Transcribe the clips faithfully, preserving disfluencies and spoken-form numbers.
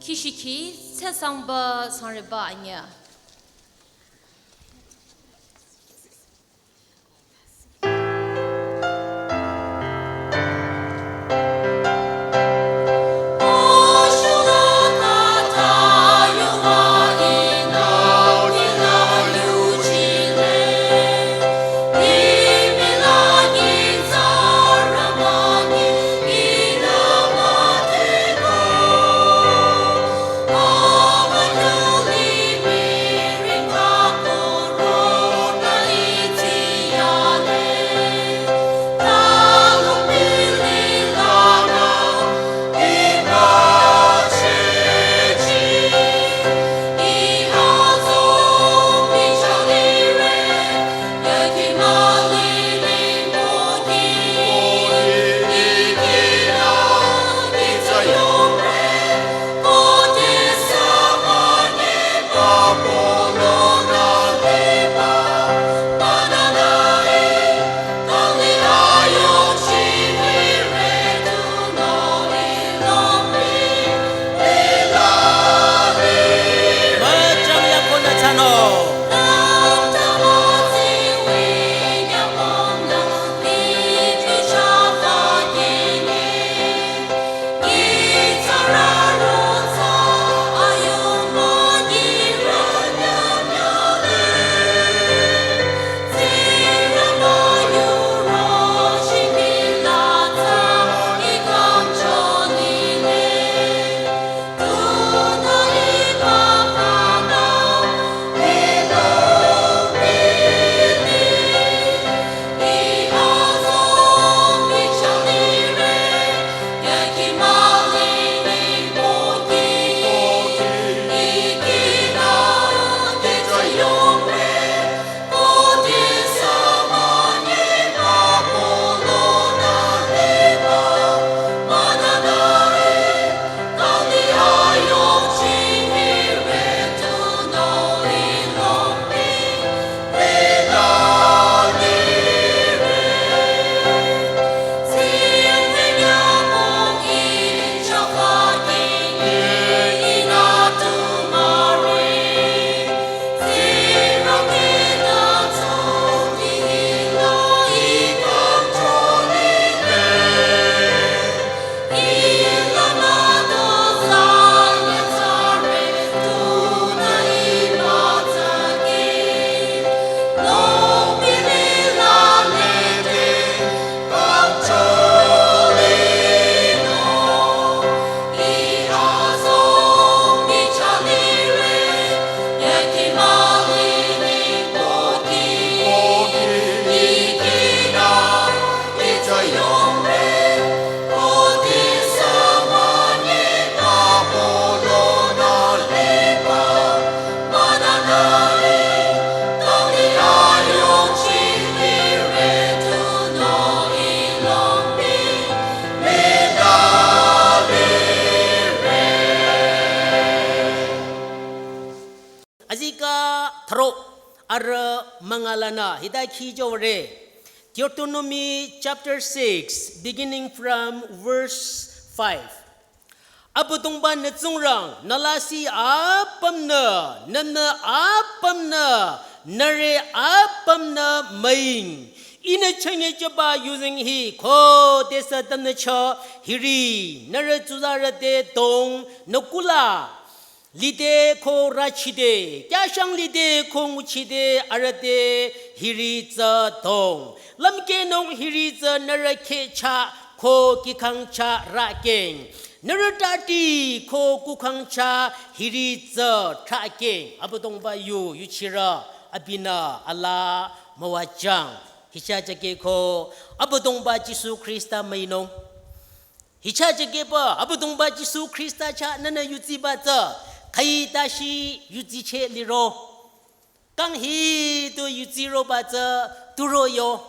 Kishiki, tsesangba sangreba anya. Azikeh thüro arüh müngalanü hita khijore. Deuteronomy chapter six, beginning from verse five. Abüdongba nü Tsingrang, nü lasih apümnü, nü müh apümnü, nüre apümnü müing. Ihnü chünye jüba yuzeng hi khodesü tümnü chah hiri, nührü tsuzarü te dong nü kuhla lide ko rachide, kyashang lide ko nguchide arüh te hiri tsü dong. Lümkehnung hiri tsü nührü kheh chah ko kihkhang chah rakeng. Nührü tati ko kuhkhang chah hiri tsü trakeng. Abüdongba yu, yuchirü abinü alaa müwajüng. Hichah jükeh ko Abüdongba Jisu Khrista müinung. Hichah jükehba Abüdongba Jisu Khrista chah nünü yudsiba tsü, khüi tashi yudsicheh liro. Kang hi tu yudsiroba tsü turo yo,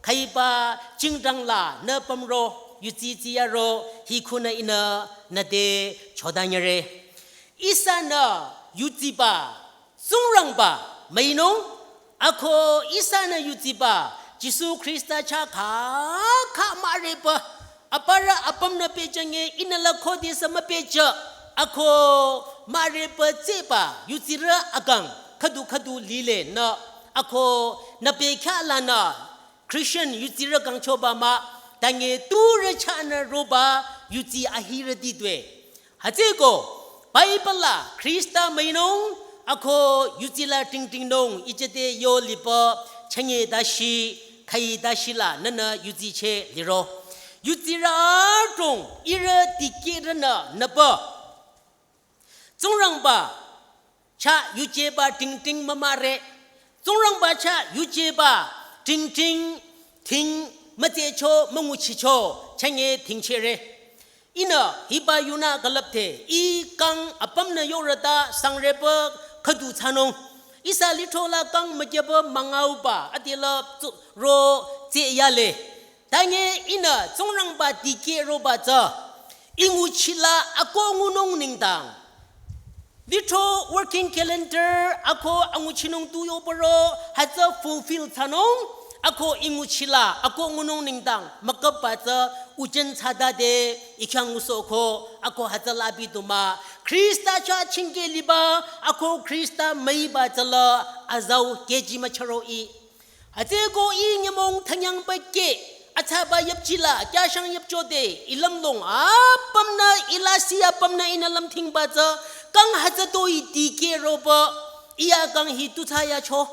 khüiba jingdang la nü pümro, yudsi tsiyaro, hi khunü ihnü nü te chodanyüre. Ihsanü yudsiba Tsingrangba müinung, ako ihsanü yudsiba Jisu Khrista chah khakha mürepü, aparü apümnü pehjünge ihnü la khodesü müpehjü, Ako mürepü tseba yutsirü akang khüdu khüdu lile nü. Ako nü bekhyah lanü Christian yutsirü kangchoba mah, tange turü chahnü roba yutsi ahirüti tue. Hütsüko Bible la Khrista müinung ako yutsila tingtingnung ichete yo lipü chünye dashi, khüi dashi la nünü yutsicheh liro. Yutsirü adrong ihrü dikehrünü nüpü Tsingrangba chah yujeba tingting mümüre. Tsingrangba chah yujeba tingting ting mütsehcho münguchicho chünye tingchehre. Ihnü hiba yunü külüpde i kang apümnü yorüta sangrepü khüdu thsanung. Ihsa lithro la kang mükyüpü müngauba adila tsu-, ro tseyale. Tange ihnü Tsingrangba dikeh roba tsü, i nguchila ako ngunung nengdang. Lithro working calendar ako anguchinung tu yopüro hütsü fulfill thsanung, ako i nguchila ako ngunung nengdang müküpba tsü ujen thsadade i khyang ngusohko ako hütsüla abi du mah. Khrista chah chingkeh liba ako Khrista müiba tsüla azau keji müchüro i. Hütsüko i nyümong thanyang bekeh, athsaba yüpchila, kyashang yüpchode, i lümlong apümnü, i lasih apümnü ihnü lümthingba tsü, kang hütsütoi dikeh roba, iya kang hi tu thsayacho.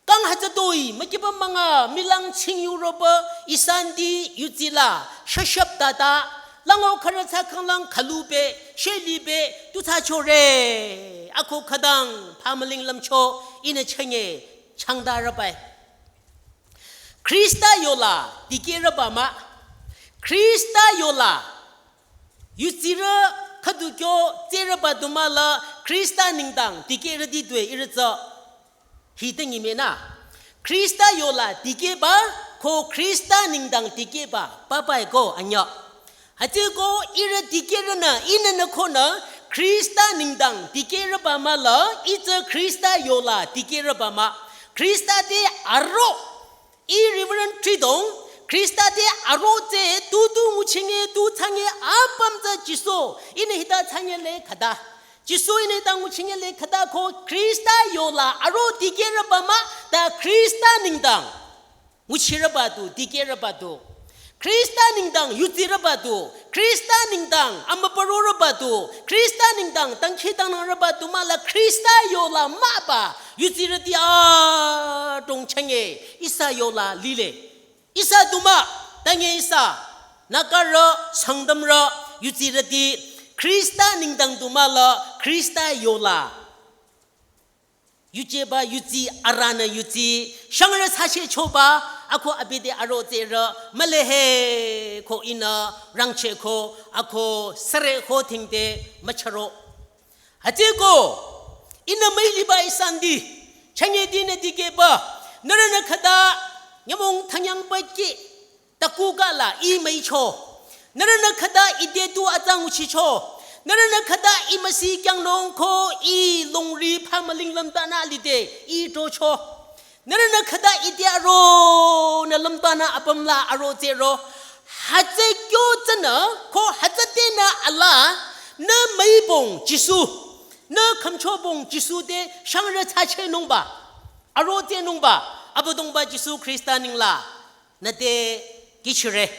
Kang hütsütoi, mükyüpü münga, milang chingyu roba, i sandi, yutsila, shashap tata, lango khürü thsakhanglang khülube, shelibe, tu thsachore, ako khüdang, phamüling lümcho, ihnü chünye, changdarübai. Khrista yola dikehrüba mah. Khrista yola yutsirü khüdu kyo tserüba du mah la Khrista nengdang dikehrüti tue ihrü tsü. Hi tengi menü. Khrista yola dikehba ko Khrista nengdang dikehba. Bye bye ko anyüh. Hütsüko ihrü dikehrünü, ihnü nü konü, Khrista nengdang dikehrüba mah la, itsü Khrista yola dikehrüba mah. Khrista te aro, i Reverend Tridong, Khrista te aro tsü tu tu nguchinge, tu thsange, apüm tsü Jisu, ihnü hita thsange le khüta. Jisu ihnü hita nguchinge le khüta ko Khrista yola aro dikehrüba mah, ta Khrista nengdang. Nguchirüba du, dikehrüba du. Khrista nengdang yutsirüba du. Khrista nengdang amübürorüba du. Khrista nengdang dangkhidangnangrüba du mah la Khrista yola müba. Yutsirüti adrong chünye. Ihsa yola lile. Ihsa du mah. Tange ihsa. Nagarü, Sangtamrü, yutsirüti. Khrista nengdang du mah la Khrista yola. Yujeba yutsi, arühnü yutsi, shangrü thsachehchoba, ako abi te aro tserü, mülehe ko ihnü, rangcheh ko, ako süre ko thingte, müchüro. Hütsüko, ihnü müiliba i sandi, chünye dinü dikehba, nührünü khüta, nyümong thanyang bekeh, taku kala i müicho. Nührünü khüta ite tu atsa nguchicho. Nührünü khüta i müsi kyangnung ko i longri phamüling lümtanü lide i tocho. Nührünü khüta ite aro nü lümtanü apüm la aro tsero. Hütsü kyo tsünü ko hütsü tenü ala nü müibong Jisu. Nü khümchobong Jisu te shangrü thsachonungba. Aro tsenungba. Abüdongba Jisu Khrista nengla. Nüte kihchire.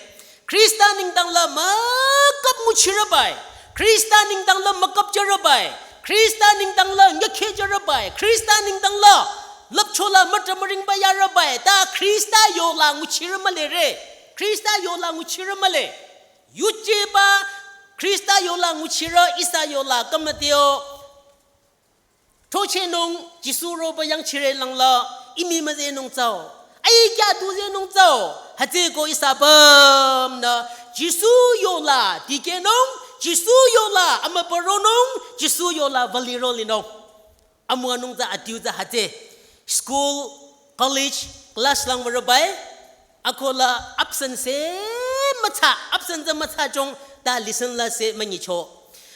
Khrista nengdang la mükap nguchirübai. Khrista nengdang la mükap jürübai. Khrista nengdang la nyükhe jürübai. Khrista nengdang la lüpcho la mütra müringba yarübai. Ta Khrista yola nguchirü mülere. Khrista yola nguchirü müle. Yujeba Khrista yola nguchirü ihsa yola kamateo. Throchehnung Jisu roba yangchire langla imi müzehnung tsao. Ai kya tuzehnung tsao. Hütsüko ihsa apümnü Jisu yola dikehnung, Jisu yola amübüronung, Jisu yola valiro linung. Amüwanung tsü adiu tsü hütsü. School, college, class lang würebai. Ako la absent se mütsa, absent se mütsa jong ta lesson la se münyicho.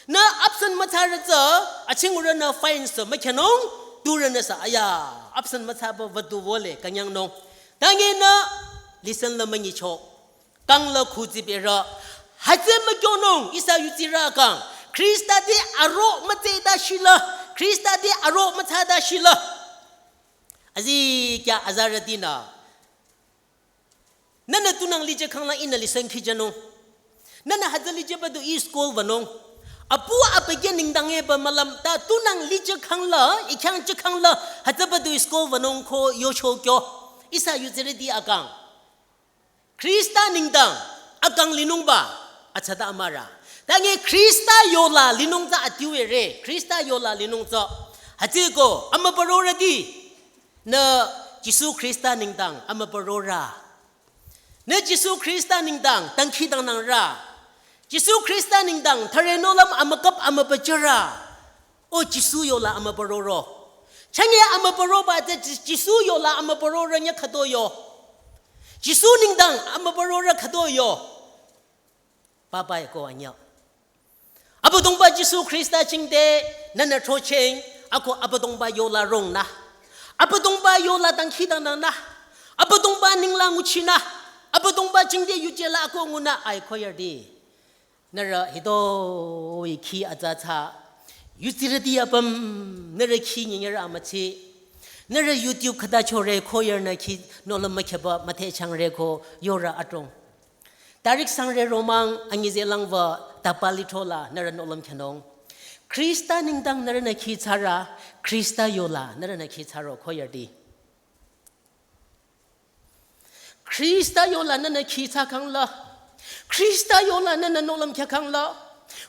Nü absent mütsarü tsü, achingurü nü fine se mükyanung, turü nü sa, aya, absent mütsaba vadu vole, künyangnung. Tange nü lesson la münyicho. Kang la khuzi bera. Hütsü mükyonung, ihsa yutsirü kang. Khrista te aro mütseda shila. Khrista te aro mütsada shila. Azikyah azarütinü. Nühnü tunang licheh khangla ihnü listen khijünung. Nühnü hütsü lichehba du ih scold wünung. Apu apakeh nengdang eba mülüm ta tunang licheh khangla, ikhyang cheh khangla, hütsüba du ih scold wünung ko yocho kyo. Ihsa yudsirüti akang. Khrista nengdang akang linungba, atsata amürü. Tangi Khrista yola linung tsü adiu ere, Khrista yola linung tsü. Hütsüeko, amübürorüti, nü Jisu Khrista nengdang amübürorü. Nü Jisu Khrista nengdang dangkhidangnangrü. Jisu Khrista nengdang thüre nohlüm amükap amübüchürü. O Jisu yola amübüroro. Chünye amübüroba tsü Ji-, Jisu yola amübürorü nyü khütoyo. Jisu nengdang amübürorü khütoyo. Bye bye ko anyüh. Abüdongba Jisu Khrista jingte nühnü throchehng, ako Abüdongba yola rongnü. Abüdongba yola dangkhidangnangnü. Abüdongba nengla nguchinü. Abüdongba jingte yuje la ako ngunü ai choirti. Nührü hitoi khi atsa tsü. Yudsirüti apüm nührü khi nyinyerü amütsi. Nührü YouTube khüta chore choirnü khi nohlüm mükheba müthehchangre ko yore adrong. Tarik sangre romang anyi zelang wü tapa lithro la nührü nohlüm khyünung. Khrista nengdang nührünü khi thsarü, Khrista yola nührünü khi thsaro choirti. Khrista yola nühnü khi thsakhangla. Khrista yola nühnü nohlüm khyükhangla.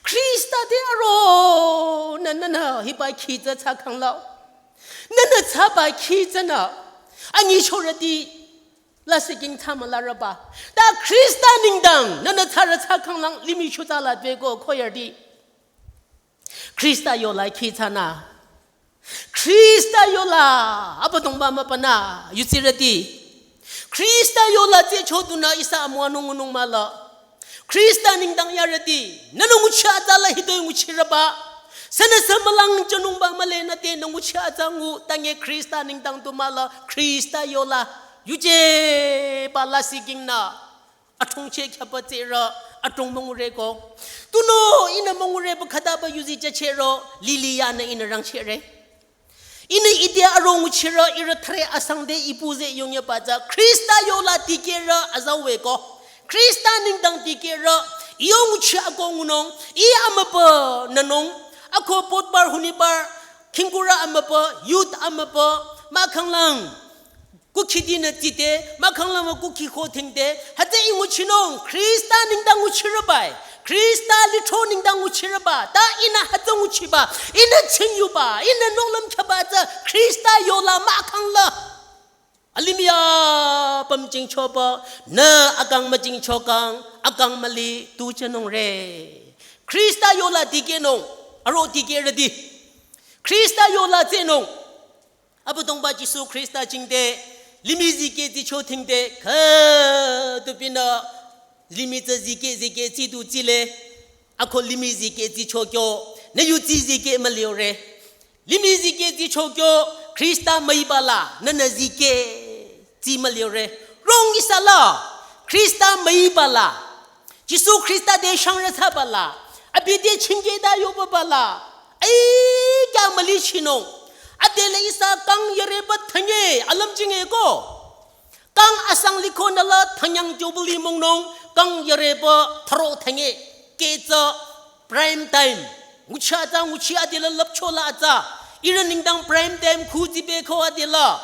Khrista te aro nü nühnü hiba khi tsü thsakhangla. Nühnü thsaba khi tsünü anyichorüti lasih king thsamülarüba. Ta Khrista nengdang nühnü thsarü thsakhanglang limih chotsa la dveko choirti. Khrista yola khi thsanü. Khrista yola Abüdongba mübünü yudsirüti. Khrista yola tsehcho dunü ihsa amüwanung ngunung mahla. Khrista nengdang yarüti. Nühnü nguchi atsa la hitoi nguchirüba. Sünüsü mülang jünungba mühle nü te nü nguchi atsa ngu tangi Khrista nengdang du mahla. Khrista yola yujeba lasih king nü. Athrongcheh khyaba tsürü, athrong müngure ko. Tunüo ihnü müngureba khütaba yuzi jüchehro, lili yanü ihnü rangchehre. Ihnü ite aro nguchirü ihrü thüre asang te ipu ze yongyaba tsü Khrista yola dikehrü azawe ko. Khrista nengdang dikehrü, iyo nguchi ako ngunung, ih amübü nünung, ako potbar hunibar, khingkurü amübü, youth amübü, mahkhanglang. Kukhi dinü tsite, mahkhanglang wü kukhi kho thingte, hütsü ih nguchinung, Khrista nengdang nguchirübai, Khrista lithro nengdang nguchirüba, ta ihnü hütsü nguchiba, ihnü chingyuba, ihnü nohlüm khyaba tsü, Khrista yola mahkhangla. Alimih apüm jingchoba, nü akang müjingchokang, akang müli tu jünungre. Khrista yola dikehnung, aro dikehrüti. Khrista yola tsehnung. Abüdongba Jisu Khrista jingte, limih zikeh zicho thingte, khüdu binü, limih tsü zikeh zikeh zidu zile, ako limih zikeh zicho kyo, nü yudsi zikeh müliore. Limih zikeh zicho kyo, Khrista müiba la, nünü zikeh zi müliore. Rong ihsa la, Khrista müiba la, Jisu Khrista te shangrü thsaba la, abi te chingkehta yoba la, ai kya mülichinung. Adela ihsa kang yareba thanye, alüm jinge ko. Kang asang liko nü la thanyang jubilee mongnung, kang yareba tharo thanye, ketsü prime time. Nguchi atsa, nguchi adela lüpcho la atsa. Ihrü nengdang prime time khu zibe ko adela.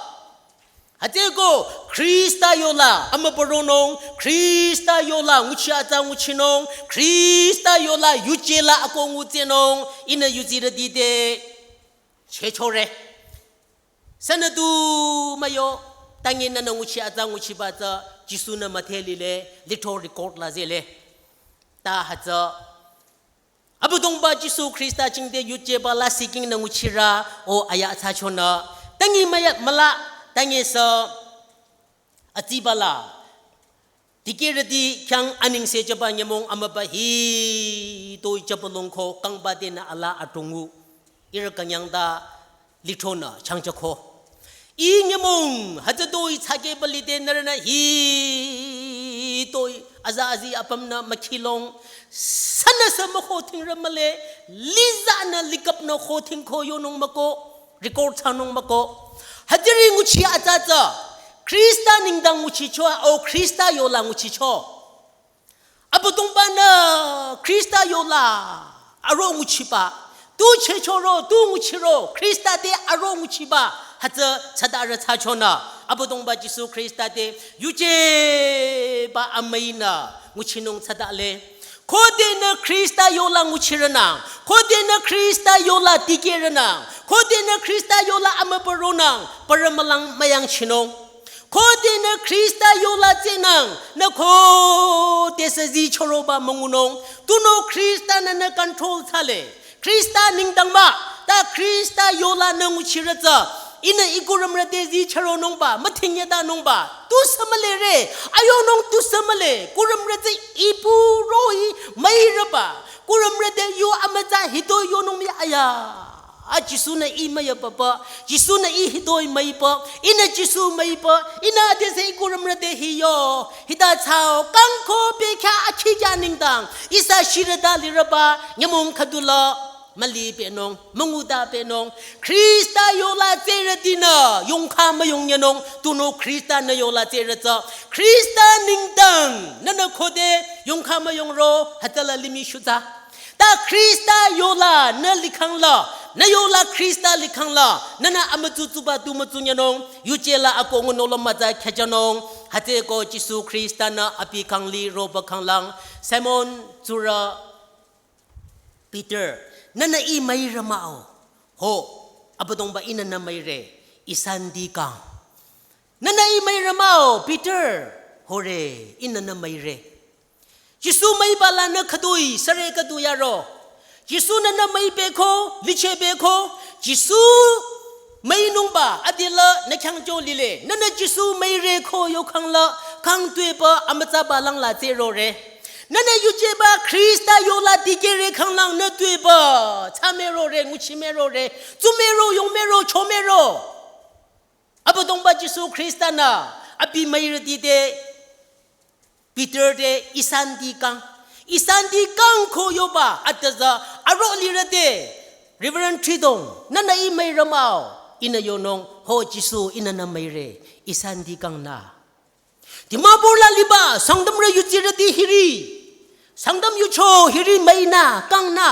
Hütsüeko Khrista yola amübüronung, Khrista yola nguchi atsa nguchinung, Khrista yola yuje la ako ngutsehnung, ihnü yudsirüti te chehchore. Sünü tu müyo, tangi nünü nguchi atsa nguchiba tsü, Jisu-nü müdhe lile, lithro record la zele. Ta hütsü Abüdongba Jisu Khrista jingte yujeba la siking nü nguchirü o aya thsachonü. Tangi müya müla, tangi sü atsiba la. Dikehrüti khyang anengse jüba nyümong amüba hitoi jüba longko kangba tenü ala adrongngu. Ihrü künyangta lithronü changchako. Ih nyümong hütsütoi tsakeba lide nührünü hitoi Aza azi apümnü mükhilong. Sünüsü müko thingrü mühle. Lizanü likapnü ko thingko yonung müko. Record thsanung müko. Hütsüri nguchi atsa tsü. Khrista nengdang nguchicho, o Khrista yola nguchicho. Abüdongba-nü Khrista yola aro nguchiba. Tu chehchoro, tu nguchiro, Khrista te aro nguchiba. Hütsü tsüdarü thsachonü. Abüdongba Jisu Khrista te yujeba amüinü nguchinung tsüdale. Khodenü Khrista yola nguchirenang. Khodenü Khrista yola dikerenang. Khodenü Khrista yola amübüronang. Parü mülang müyangchinung. Khodenü Khrista yola tsenang, nü khodesü zichoroba müngunung, tunüo Khrista-nü nü control thsale. Khrista nengdang mah, ta Khrista yola nü nguchirü tsü, ihnü i kurümrü te zichoronungba, müthingyedanungba, tusü mühle re, ayonung tusü mühle, kurümrü tsü ipu roh-i müirüba, kurümrü te yu amütsa hitoi yonung mii aya. A Jisu-nü ih müyapapa, Jisu-nü ih hitoi müipa, ihnü Jisu müipa, ihnü adesü i kurümrü te hiyo, hita thsao, kangko bekhyah akhikya nengdang, ihsa shirüta lirüba, nyümong khüdula, mülipehnung, müngudapehnung, Khrista yola tserütinü, yongkha müyongnyanung, tunüo Khrista-nü yola tserü tsü, Khrista nengdang, nünü khode, yongkha müyongro, hütsüla limih shutsa. Ta Khrista yola nü likhangla, nü yola Khrista likhangla, nünü amütsutsuba tu mütsunyanung, yujela ako ngunolo mütsa khyachanung, hütsüeko Jisu Khrista-nü abi kangli roba kanglang, Simon tsurü Peter, nünü ih müire mah-o, ho, Abüdongba ihnü nü müire, ihsa nüdi kang. Nünü ih müire mah-o, Peter, hore, ihnü nü müire. Jisu müiba lanü khütoi, süre khüdu yaro. Jisu-nü nü müibeko, lichebeko, Jisu müinungba, adila nü khyang jo lile. Nünü Jisu müire ko yokhangla, kang tuepü amütsaba langla tserore. Nünü yujeba Khrista yola dikehre khanglang nü tuepü, thsamerore, nguchimerore, tsumero, yongmero, chomero. Abüdongba Jisu Khrista-nü, abi müirüti te, Peter te ihsa nüdi kang. Ihsa nüdi kang ko yoba atüza aro lirü te. Reverend Tridong, nünü ih müire mah-o, ihnü yonung, ho Jisu ihnü nü müire, ihsa nüdi kang nü. Dimapur la liba, Sangtamrü yudsirüti hiri. Sangtam yucho hiri müinü, kangnü.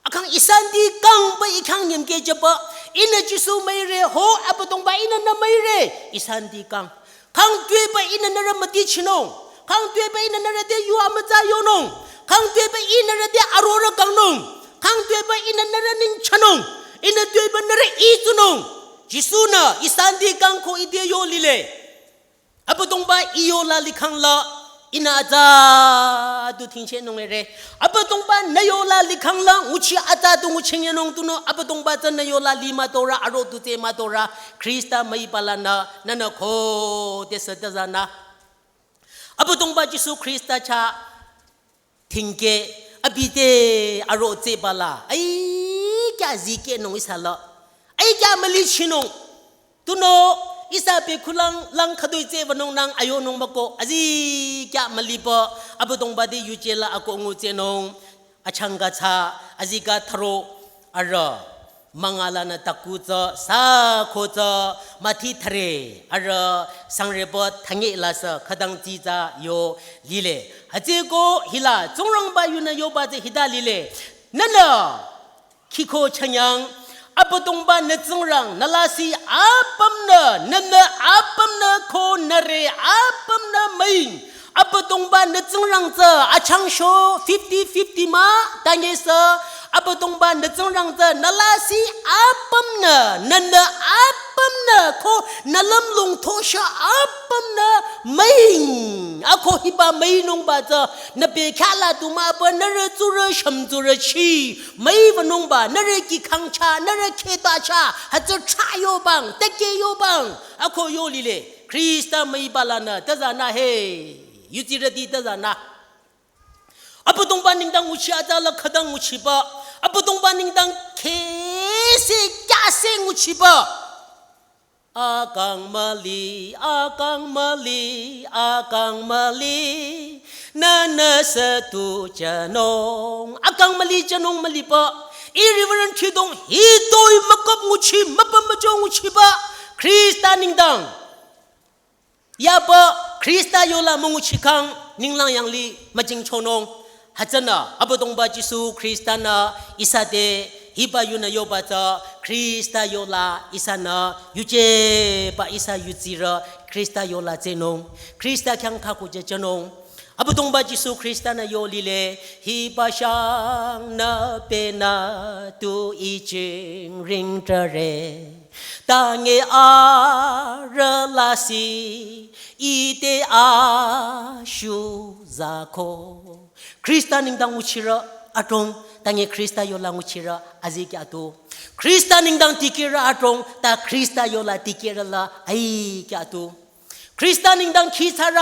Akhang ihsa nüdi kangba i khyang nyümkehjüba, ihnü Jisu müire, ho Abüdongba ihnü nü müire, ihsa nüdi kang. Kang tuepü ihnü nührü mütichinung. Kang tuepü ihnü nührü te yu amütsa yonung. Kang tuepü ihnü nührü te arorü kangnung. Kang tuepü ihnü nührü ningchanung. Ihnü tuepü nührü itsunung. Jisu-nü ihsa nüdi kang ko ite yo lile. Abüdongba i yola likhangla, ihnü atsa du thingchehnung ere. Abüdongba nü yola likhangla, nguchi atsa du nguchingenung tunüo, Abüdongba tsü nü yola li mütorü, aro du tse mütorü, Khrista müiba lanü, nünü khodesü tüzanü. Abüdongba Jisu Khrista chah, thingkeh, abi te aro tseba la, ai kya zikehnung ihsa la, ai kya mülichinung. Tunüo ihsa bekhulang lang khütoi tsebanung nang ayonung müko, azi kya müliba, Abüdongba te yujela ako ngutsenung, achangka tsü, azikeh thüro, arüh, münga lanü taku tsü, sa ko tsü, müthi thüre, arüh, sangreba thünye la sü, khütang tsi tsü yo lile. Hütsüeko hila, Tsingrangba yunü yoba tsü hita lile. Nünü, khiko chanyang, Abüdongba nü Tsingrang, nü lasih apümnü, nünü apümnü ko nüre apümnü müing. Abüdongba nü Tsingrang tsü, achangsho fifty fifty mah, tanyesü, Abüdongba nü Tsingrang tsü, nü lasih apümnü, nünü apümnü ko nü lümlong thosha apümnü müing. Ako hiba müinungba tsü, nü bekhyah la du mübü, nührü tsurü, shümtsurü chi, müibanungba, nührü kihkhang chah, nührü kheta chah, hütsü chah yobang, teke yobang, ako yo lile, Khrista müiba lanü, tüzanü he, yudsirüti tüzanü. Abüdongba nengdang nguchi atsa la khütang nguchiba, Abüdongba nengdang khese kyase nguchiba. Akang müli, akang müli, akang müli, nünü sütu jünung. Akang müli jünung müliba. I Reverend Thidong hitoi mükap nguchi, müpa müjo nguchiba. Khrista nengdang yaba Khrista yola münguchikhang ninglang yanglih müjingchonung. Hütsünü Abüdongba Jisu Khrista-nü ihsa te hiba yunü yoba tsü Khrista yola ihsanü yujeba ihsa yutsirü Khrista yola tsehnung. Khrista khyang khakujü jünung. Abüdongba Jisu Khrista-nü yo lile, hiba shang nü penü tu ijing ringtare. Tange arüh lasih, ite ashu zako. Khrista nengdang nguchirü adrong, tange Khrista yola nguchirü azikyah tu. Khrista nengdang tikehrü adrong, ta Khrista yola tikehrü la aikyah tu. Khrista nengdang khitsarü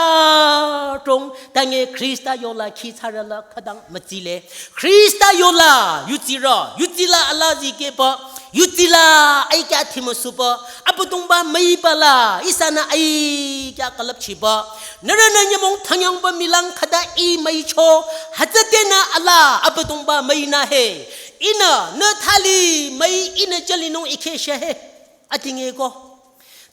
adrong, tange Khrista yola khitsarü la khütang mütsile. Khrista yola yutsirü, yutsila alaa zikehba, yutsila aikyah thimüsuba, Abüdongba müiba la ihsanü aikyah külüpchiba. Nührünü nyümong thanyangba mülang khüta I müicho, hütsütenü alaa Abüdongba müinü he. Ihnü nü thali müi ihnü jülinung I kheh shühe. Atingeko.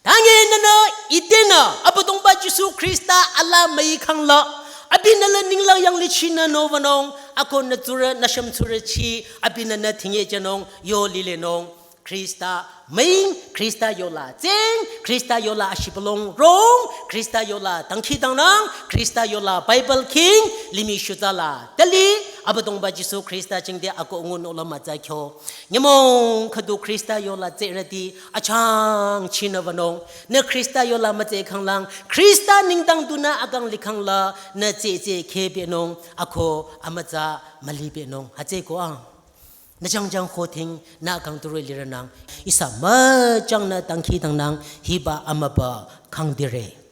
Tange nünü itenü Abüdongba Jisu Khrista alaa müikhang la, abinü la ninglang yanglih chinü nowünung, ako nü tsurü nü shümtsurüchi abinü nü tingyejünung yo lilenung. Khrista müing, Khrista yola tseng, Khrista yola ashibülung rong, Khrista yola dangkhidangnang, Khrista yola Bible khing, limih shutsa la thali, Abüdongba Jisu Khrista jingte ako ngunung la mütsa kyo. Nyümong khüdu Khrista yola tsehrüti achang chinü wünung. Nü Khrista yola mütsehkhanglang, Khrista nengdang dunü akang likhang la, nü tsehtseh khehpehnung, ako amütsa mülipehnung. Hütsüeko ang. Nü jangjang khothing nü kangturu lirünang. Ihsa müjangnü dangkhidangnang hiba amübü kangdire.